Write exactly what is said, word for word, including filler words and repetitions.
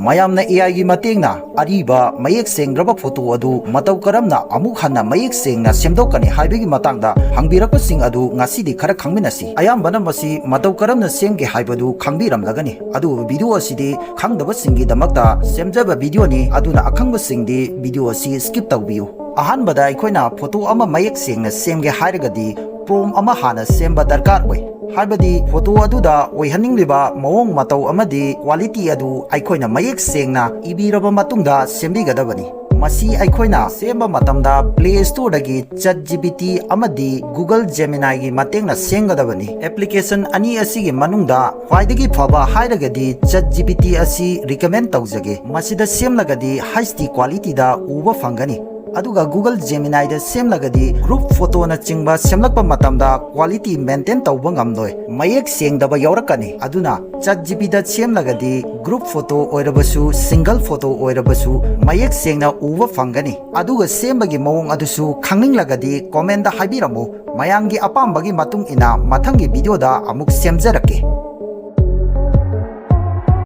ꯃꯌꯥꯝꯅ A I ꯒꯤ ꯃꯇꯦꯡꯅ ꯑꯔꯤꯕ ꯃꯌꯦꯛ ꯁꯦꯡꯗ꯭ꯔꯕ ꯐꯣꯇꯣ ꯑꯗꯨ ꯃꯇꯧ ꯀꯔꯝꯅ ꯑꯃꯨꯛ ꯍꯟꯅ ꯃꯌꯦꯛ ꯁꯦꯡꯅ ꯁꯦꯝꯗꯣꯛꯀꯅꯤ ꯍꯥꯏꯕꯒꯤ ꯃꯇꯥꯡꯗ ꯍꯪꯕꯤꯔꯛꯄꯁꯤꯡ ꯑꯗꯨ ꯉꯁꯤꯗꯤ ꯈꯔ ꯈꯪꯃꯤꯟꯅꯁꯤ꯫ ꯑꯌꯥꯝꯕꯅ ꯃꯁꯤ ꯃꯇꯧ ꯀꯔꯝꯅ ꯁꯦꯝꯒꯦ ꯍꯥꯏꯕꯗꯨ ꯈꯪꯕꯤꯔꯝꯂꯒꯅꯤ, ꯑꯗꯨꯕꯨ ꯚꯤꯗꯤꯑꯣ ꯑꯁꯤꯗꯤ ꯈꯪꯗꯕꯁꯤꯡꯒꯤꯗꯃꯛꯇ ꯁꯦꯝꯖꯕ ꯚꯤꯗꯤꯑꯣꯅꯤ, ꯑꯗꯨꯅ ꯑꯈꯪꯕꯁꯤꯡꯗꯤ ꯚꯤꯗꯤꯑꯣ ꯑꯁꯤ skip ꯇꯧꯕꯤꯌꯨ꯫ ꯑꯍꯥꯟꯕꯗ ꯑꯩꯈꯣꯏꯅ ꯐꯣꯇꯣ ꯑꯃ ꯃꯌꯦꯛ ꯁꯦꯡꯅ ꯁꯦꯝꯒꯦ ꯍꯥꯏꯔꯒꯗꯤ prompt ꯑꯃ ꯍꯥꯟꯅ ꯁꯦꯝꯕ ꯗꯔꯀꯥꯔ ꯑꯣꯏ꯫ ꯍꯥꯏꯕꯗꯤ ꯐꯣꯇꯣ ꯑꯗꯨꯗ ꯑꯣꯏꯍꯟꯅꯤꯡꯂꯤꯕ ꯃꯑꯣꯡ ꯃꯇꯧ ꯑꯃꯗꯤ quality ꯑꯗꯨ ꯑꯩꯈꯣꯏꯅ ꯃꯌꯦꯛ ꯁꯦꯡꯅ ꯏꯕꯤꯔꯕ ꯃꯇꯨꯡꯗ ꯁꯦꯝꯕꯤꯒꯗꯕꯅꯤ꯫ ꯃꯁꯤ ꯑꯩꯈꯣꯏꯅ ꯁꯦꯝꯕ ꯃꯇꯝꯗ Play Store ꯗꯒꯤ ChatGPT ꯑꯃꯗꯤ Google Gemini ꯒꯤ ꯃꯇꯦꯡꯅ ꯁꯦꯝꯒꯗꯕꯅꯤ꯫ Application ꯑꯅꯤ ꯑꯁꯤꯒꯤ ꯃꯅꯨꯡꯗ ꯈ꯭ꯋꯥꯏꯗꯒꯤ ꯐꯕ ꯍꯥꯏꯔꯒꯗꯤ ChatGPT ꯑꯁꯤ recommend ꯇꯧꯖꯒꯦ꯫ ꯃꯁꯤꯗ ꯁꯦꯝꯂꯒꯗꯤ H D quality ꯗ ꯎꯕ ꯐꯪꯒꯅꯤ꯫ ꯑꯗꯨꯒ Google Gemini ꯗ ꯁꯦꯝꯂꯒꯗꯤ group photo ꯅꯆꯤꯡꯕ ꯁꯦꯝꯂꯛꯄ ꯃꯇꯝꯗ quality maintain ꯇꯧꯕ ꯉꯝꯂꯣꯏ, ꯃꯌꯦꯛ ꯁꯦꯡꯗꯕ ꯌꯥꯎꯔꯛꯀꯅꯤ꯫ ꯑꯗꯨꯅ ChatGPT ꯗ ꯁꯦꯝꯂꯒꯗꯤ group photo ꯑꯣꯏꯔꯕꯁꯨ single photo ꯑꯣꯏꯔꯕꯁꯨ ꯃꯌꯦꯛ ꯁꯦꯡꯅ ꯎꯕ ꯐꯪꯒꯅꯤ꯫ ꯑꯗꯨꯒ ꯁꯦꯝꯕꯒꯤ ꯃꯑꯣꯡ ꯑꯗꯨꯁꯨ ꯈꯪꯅꯤꯡꯂꯒꯗꯤ comment ꯗ ꯍꯥꯏꯕꯤꯔꯝꯃꯨ꯫ ꯃꯌꯥꯝꯒꯤ ꯑꯄꯥꯝꯕꯒꯤ ꯃꯇꯨꯡ ꯏꯟꯅ ꯃꯊꯪꯒꯤ ꯚꯤꯗꯤꯑꯣꯗ ꯑꯃꯨꯛ ꯁꯦꯝꯖꯔꯛꯀꯦ꯫